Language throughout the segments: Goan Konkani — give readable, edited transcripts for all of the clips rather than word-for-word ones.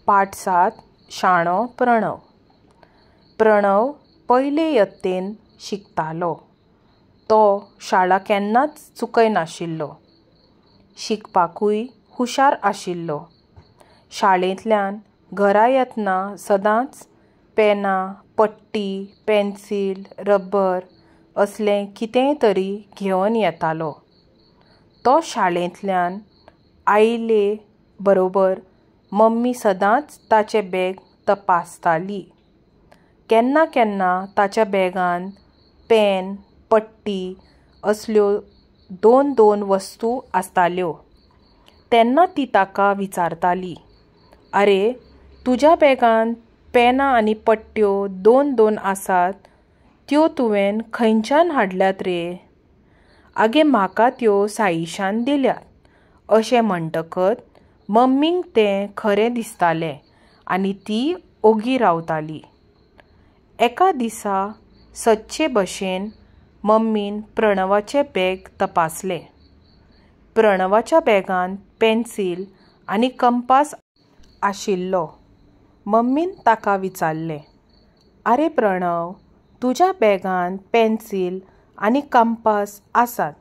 पाठ 7, शाणो प्रणव. प्रणव पयले यत्तेन शिकतालो. तो शाळा केन्नाच चुकयनाशिल्लो. शिकपाकूय हुशार आशिल्लो. शाळेंतल्यान घरा येतना सदांच पेनां, पट्टी, पेन्सील, रबर असलें कितेंय तरी घेवन येतालो. तो शाळेंतल्यान आयले बरोबर मम्मी सदांच ताचें बॅग तपासताली. केन्ना केन्ना ताच्या बॅगांत पेन, पट्टी असल्यो दोन दोन वस्तू आसताल्यो. तेन्ना ती ताका विचारताली, आरे तुज्या बॅगांत पेनां आनी पट्ट्यो दोन दोन आसात, त्यो तुवें खंयच्यान हाडल्यात रे? आगे म्हाका त्यो साईशान दिल्यात. अशें म्हणटकच मम्मीक तें खरें दिसतालें आनी ती ओगी रावताली. एका दिसा सदचे भशेन मम्मीन प्रणवाचें बॅग तपासलें. प्रणवाच्या बॅगांत पेन्सील आनी कंपास आशिल्लो. मम्मीन ताका विचारलें, आरे प्रणव, तुज्या बॅगांत पेन्सील आनी कंपास आसात,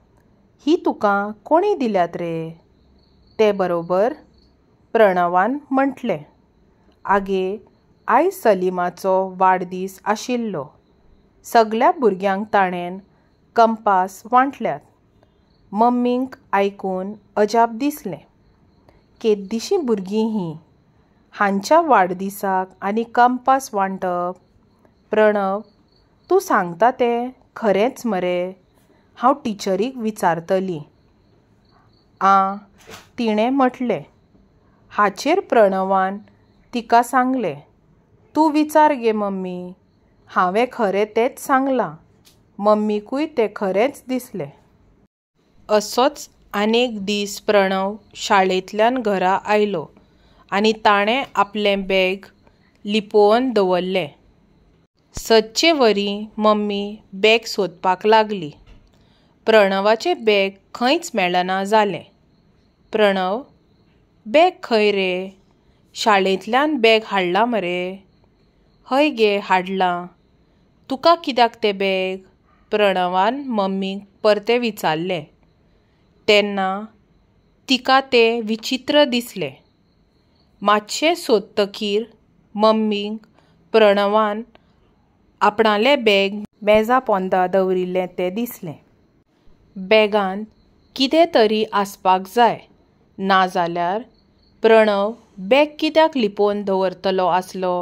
ही तुका कोणी दिल्यात रे? ते बरोबर प्रणवान म्हटलें, आगे आयज सलीमाचो वाडदीस आशिल्लो. सगल्या भुरग्यांक ताणें कंपास वांटल्यात. मम्मीक आयकून अजाप दिसलें. केद्दीशीं भुरगीं हीं, हांच्या वाडदिसाक आनी कंपास वांटप? प्रणव, तूं सांगता तें खरेंच मरे? हांव टिचरीक विचारतली. आं, तिणें म्हटलें. हाचेर प्रणवान तिका सांगलें, तूं विचार गे मम्मी, हांवें खरें तेंच सांगलां. मम्मीकूय तें खरेंच दिसलें. असोच आनेक दीस प्रणव शाळेंतल्यान घरा आयलो आनी ताणें आपलें बॅग लिपोवन दवरलें. सदचे वरी मम्मी बॅग सोदपाक लागली. प्रणवाचें बॅग खंयच मेळना जालें. प्रणव, बॅग खंय रे? शाळेंतल्यान बॅग हाडलां मरे? हय गे हाडलां. तुका कित्याक तें बॅग? प्रणवान मम्मीक परतें विचारलें. तेन्ना तिका तें विचित्र दिसलें. मातशें सोदतकीर मम्मीक प्रणवान आपणालें बॅग मेजा पोंदा दवरिल्लें तें दिसलें. बॅगांत कितें तरी आसपाक जाय, नाजाल्यार प्रणव बॅग कित्याक लिपोवन दवरतलो आसलो?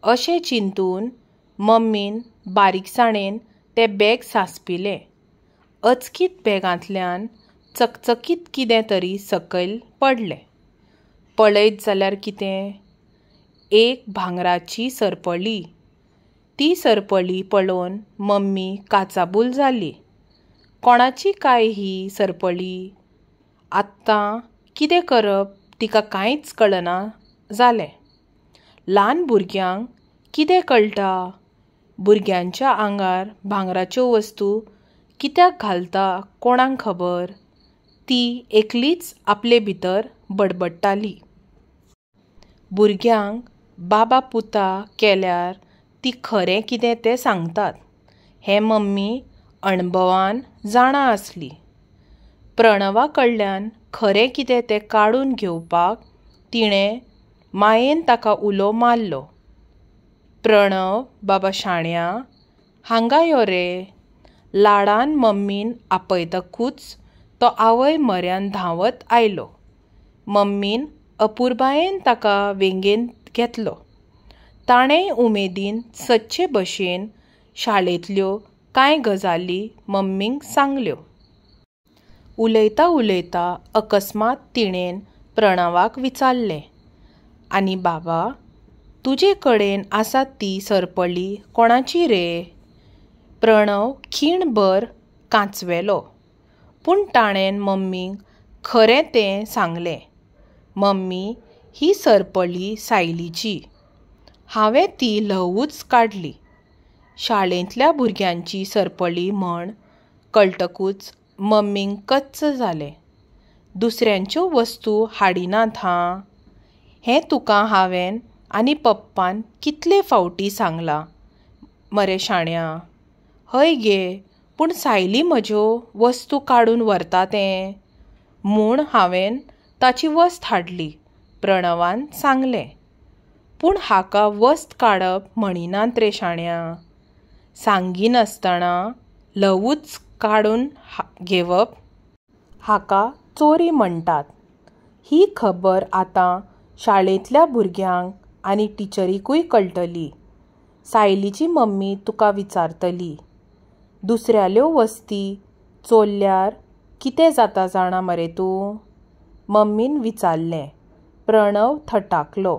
अशें चिंतून मम्मीन बारीकसाणेन तें बॅग सांसपिलें. अचकीत बॅगांतल्यान चकचकीत कितें तरी सकयल पडलें. पळयत जाल्यार कितें? एक भांगराची सरपळी. ती सरपळी पळोवन मम्मी काचाबूल जाली. कोणाची काय ही सरपळी? आत्तां कितें करप तिका कांयच कळना जालें. ल्हान भुरग्यांक कितें कळटा? भुरग्यांच्या आंगार भांगराच्यो वस्तू कित्याक घालता कोणाक खबर? ती एकलीच आपले भितर बडबडटाली. भुरग्यांक बाबा पुता केल्यार ती खरें कितें तें सांगतात हें मम्मी अणभवान जाणा आसली. प्रणवा कडल्यान खरें कितें तें काडून घेवपाक तिणें मायेन ताका उलो मारलो. प्रणव बाबा शाण्या, हांगा यो रे. लाडान मम्मीन आपयतकूच तो आवय म्हऱ्यान धांवत आयलो. मम्मीन अपुरबायेन ताका वेंगेंत घेतलो. ताणेंय उमेदीन सदचे भशेन शाळेंतल्यो कांय गजाली मम्मीक सांगल्यो. उलयता उलयता अकस्मात तिणें प्रणवाक विचारलें, आनी बाबा, तुजे कडेन आसा ती सरपळी कोणाची रे? प्रणव खीणभर कांचवेलो. पूण ताणें मम्मीक खरें तें सांगलें. मम्मी, ही सरपळी सायलीची. हांवें ती ल्हवूच काडली. शाळेंतल्या भुरग्यांची सरपळी म्हण कळटकूच मम्मीक कच्च जालें. दुसऱ्यांच्यो वस्तू हाडिनात हां, हें तुका हांवें आनी पप्पान कितले फावटी सांगलां मरे शाण्या. हय गे, पूण सायली म्हज्यो वस्तू काडून व्हरता तें. म्हूण हांवें ताची वस्त हाडली, प्रणवान सांगलें. पूण हाका वस्त काडप म्हणिनात रे शाण्या. सांगिनासतना ल्हवूच काडून घेवप हाका चोरी म्हणटात. ही खबर आतां शाळेंतल्या भुरग्यांक आनी टिचरीकूय कळटली. सायलीची मम्मी तुका विचारतली. दुसऱ्याल्यो वस्ती चोरल्यार कितें जाता जाणा मरे तूं? मम्मीन विचारलें. प्रणव थटाकलो.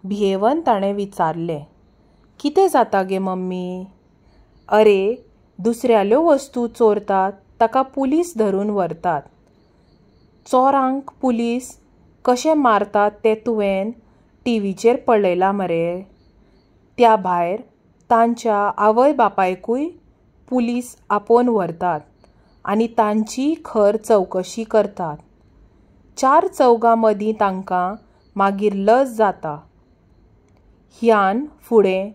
भियेवन ताणें विचारलें, कितें जाता गे मम्मी? अरे, दुसऱ्याल्यो वस्तू चोरतात ताका पुलीस धरून व्हरतात. चोरांक पुलीस कशे मारतात तें तुवें टिवीचेर पळयलां मरे? त्या भायर तांच्या आवय बापायकूय पुलीस आपोवन व्हरतात आनी तांचीय खर चवकशी करतात. चार चौगां मदीं तांकां मागीर लज जाता. ह्यान फुडें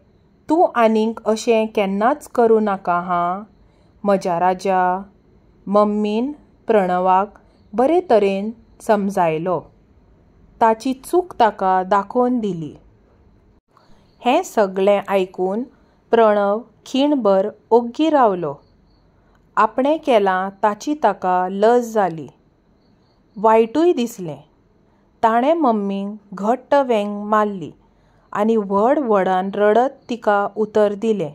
तूं आनीक अशें केन्नाच करूं नाका हां, म्हज्या राजा. मम्मीन प्रणवाक बरे तरेन समजायलो. ताची चूक ताका दाखोवन दिली. हें सगलें आयकून प्रणव खीणभर ओग्गी रावलो. आपणें केलां ताची ताका लज जाली. वायटूय दिसलें. ताणें मम्मीक घट्ट वेंग मारली आनी व्हड व्हडान रडत तिका उतर दिलें,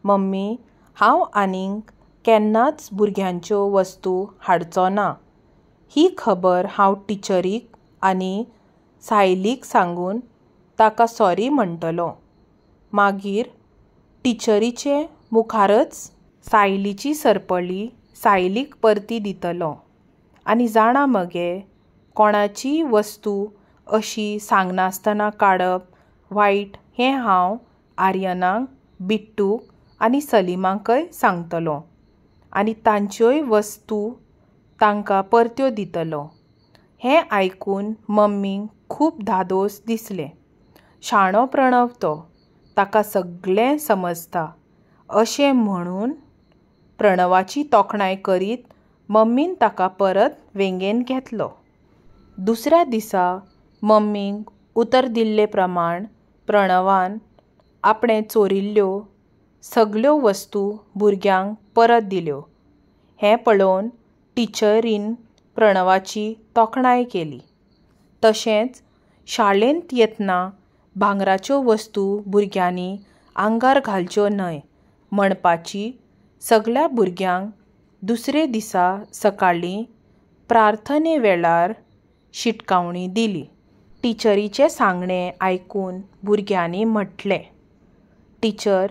मम्मी, हांव आनीक केन्नाच भुरग्यांच्यो वस्तू हाडचो ना. ही खबर हांव टिचरीक आनी सायलीक सांगून ताका सॉरी म्हणटलों. मागीर टिचरीचे मुखारच सायलीची सरपळी सायलीक परती दितलों. आनी जाणा मगे, कोणाचीय वस्तू अशी सांगनासतना काडप वायट हें हांव आर्यनाक, बिट्टूक आनी सलीमाकय सांगतलों आनी तांच्योय वस्तू तांकां परत्यो दितलों. हें आयकून मम्मीक खूब धादोस दिसलें. शाणो प्रणव तो, ताका सगलें समजता, अशें म्हणून प्रणवाची तोखणाय करीत मम्मीन ताका परत वेंगेंत घेतलो. दुसऱ्या दिसा मम्मीक उतर दिल्ले प्रमाण प्रणवान आपणें चोरिल्ल्यो सगल्यो वस्तू भुरग्यांक परत दिल्यो. हें पळोवन टिचरीन प्रणवाची तोखणाय केली. तशेंच शाळेंत येतना भांगराच्यो वस्तू भुरग्यांनी आंगार घालच्यो न्हय म्हणपाची सगल्या भुरग्यांक दुसरे दिसा सकाळीं प्रार्थने वेळार शिटकावणी दिली. टिचरीचें सांगणें आयकून भुरग्यांनी म्हटलें, टिचर,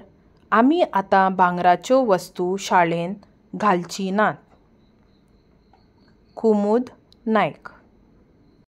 आमी आतां भांगराच्यो वस्तू शाळेंत घालचीं नात. कुमूद नायक.